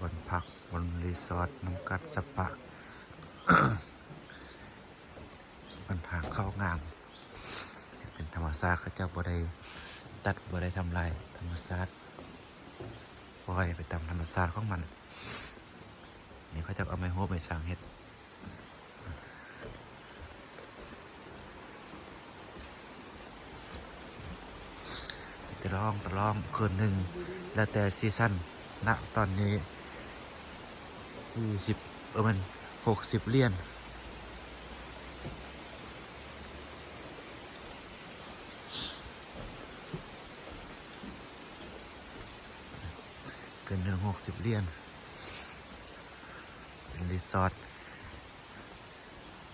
ບ່ອນພັກ ບ່ອນຣີສອດ ນ້ຳກັດສະປາ ມັນທາງເຂົ້າງາມ ເປັນທຳມະຊາດ ເຂົາເຈົ້າບໍ່ໄດ້ຕັດ ບໍ່ໄດ້ທຳລາຍທຳມະຊາດ ປ່ອຍໄປຕາມທຳມະຊາດຂອງມັນ. ນີ້ເຂົາເຈົ້າເອົາໄມ້ໂຮບໄມ້ສາງເຮັດ ໄປຕະຫຼອງ ຕະຫຼອງ ຄືນໜຶ່ງ ແລ້ວແຕ່ຊີຊັນ ນະຕອນນີ້ ສີ່ສິບ ເອີ ແມ່ນ ຫົກສິບຫຼຽນ ຄືນໜຶ່ງ ຫົກສິບຫຼຽນ ເປັນຣີສອດ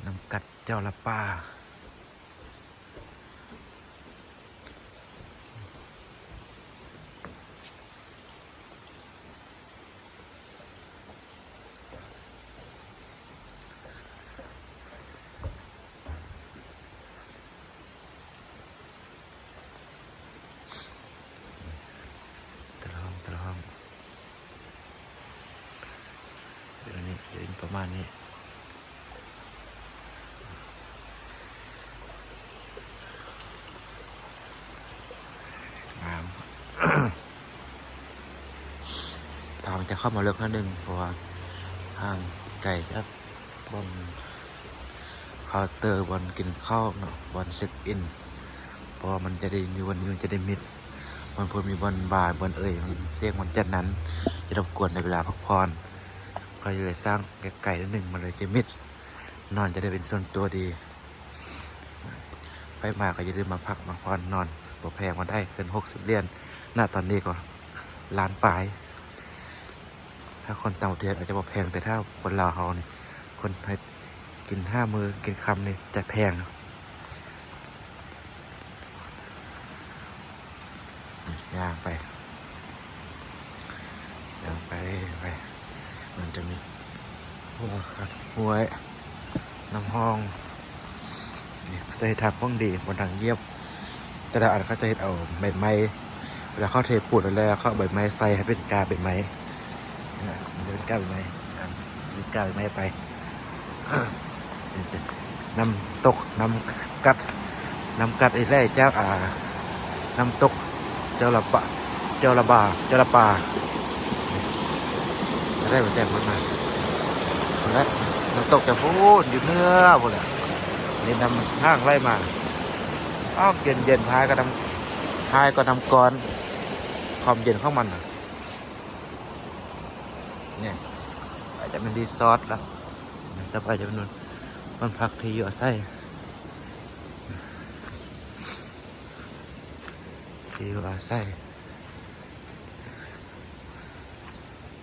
ນ້ຳກັດເຈົ້າລະປາ. ຕະຫຼອງ ຕະຫຼອງ ເປັນອັນນີ້ ຈະເປັນປະມານນີ້ ງາມ. ທາງຈະເຂົ້າມາເລິກໜ້ອຍໜຶ່ງ ເພາະວ່າຫ່າງໄກຈາກບ່ອນເຄົາເຕີ ບ່ອນກິນເຂົ້າເນາະ ບ່ອນເຊັກອິນ ເພາະວ່າມັນຈະໄດ້ ຢູ່ບ່ອນນີ້ມັນຈະໄດ້ມິດ ບ່ອນພຸ້ນມີບ່ອນບາ ບ່ອນເອີ່ຍ ສຽງມັນຈະນັ້ນ ຈະລົບກວນໃນເວລາພັກຜ່ອນ ເຂົາເລີຍສ້າງໄກໆໜ້ອຍໜຶ່ງ ມັນເລີຍຈະມິດ ນອນຈະໄດ້ເປັນສ່ວນຕົວດີ. ໃຜມາກໍຢ່າລືມມາພັກມາຜ່ອນນອນ ບໍ່ແພງປານໃດ ເກີນຫົກສິບຫຼຽນ ນະຕອນນີ້ກໍລ້ານປາຍ. ຖ້າຄົນຕ່າງປະເທດອາດຈະບໍ່ແພງ ແຕ່ຖ້າຄົນລາວເຮົານີ້ ຄົນໃຫ້ກິນຫ້າມື້ກິນຄ່ຳນີ້ຈະແພງ. ຍ່າງໄປ ຍ່າງໄປ ໄປ ມັນຈະມີຫົວ ຫ້ວຍ ນ້ຳຮ່ອງ ນີ້ເຂົາຈະເຮັດທາງໂຄ້ງດີ ບ່ອນທາງຢຽບ ແຕ່ລະອັນເຂົາຈະເຮັດເອົາໃບໄມ້ ເວລາເຂົາເທປູນແລ້ວ ເຂົາເອົາໃບໄມ້ໃສ່ໃຫ້ເປັນກ້າໃບໄມ້ ນີ້ນະ ມັນຈະເປັນກ້າໃບໄມ້ ເປັນກ້າໃບໄມ້ໄປ. ນ້ຳຕົກ ນ້ຳກັດ ນ້ຳກັດອີກແລ້ວເຈົ້າ ອ່າ ນ້ຳຕົກເຈົ້າລະປາ ເຈົ້າລະບາ ເຈົ້າລະປາ ໄດ້ມາແຕ່ພຸ້ນນະ ພຸ້ນແຫຼະ ນ້ຳຕົກຈະພຸ້ນ ຢູ່ເໜືອພຸ້ນແຫຼະ ນີ້ນ້ຳຫ້າງໄຫຼມາ ອ້າວ ເຢັນໆ ຄ້າຍກັບນ້ຳ ຄ້າຍກັບນ້ຳກ້ອນ ຄວາມເຢັນຂອງມັນນະ. ນີ້ອາດຈະເປັນຣີສອດລະ ຕໍ່ໄປຈະເປັນບ້ານພັກທີ່ຢູ່ອາໄສ ທີ່ຢູ່ອາໄສ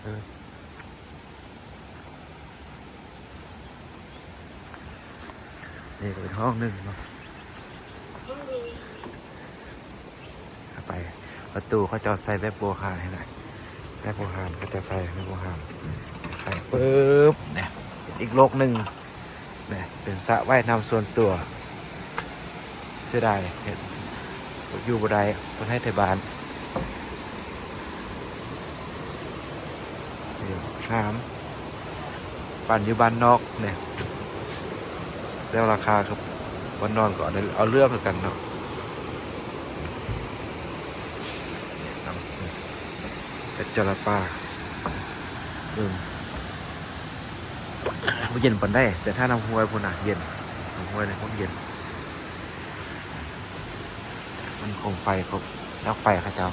ເອີ. ນີ້ກໍເປັນຫ້ອງໜຶ່ງເນາະ ເຂົ້າໄປ ປະຕູເຂົາເຈົ້າໃສ່ແບບໂບຮານຫັ້ນນະ ແບບໂບຮານ ເຂົາເຈົ້າໃສ່ແບບໂບຮານ ໄປປຶບ ນີ້ ອີກໂລກໜຶ່ງ ນີ້ ເປັນສະວ່າຍນ້ຳສ່ວນຕົວ ເສຍດາຍ ເຮັດ ຢູ່ບໍ່ໄດ້ ເພິ່ນໃຫ້ໄທບ້ານ ງາມ ປານຢູ່ບ້ານນອກນີ້ ແຕ່ວ່າລາຄາກັບບ້ານນອກກໍໄດ້ເອົາເລື່ອງຄືກັນເນາະ ເປັນຈະລະປາ ອືມ ບໍ່ເຢັນປານໃດ ແຕ່ຖ້ານ້ຳຫ້ວຍພຸ້ນນະເຢັນ ນ້ຳຫ້ວຍນີ້ຄົງເຢັນ ມັນໂຄມໄຟ ເຂົາ ເຕົາໄຟເຂົາເຈົ້າ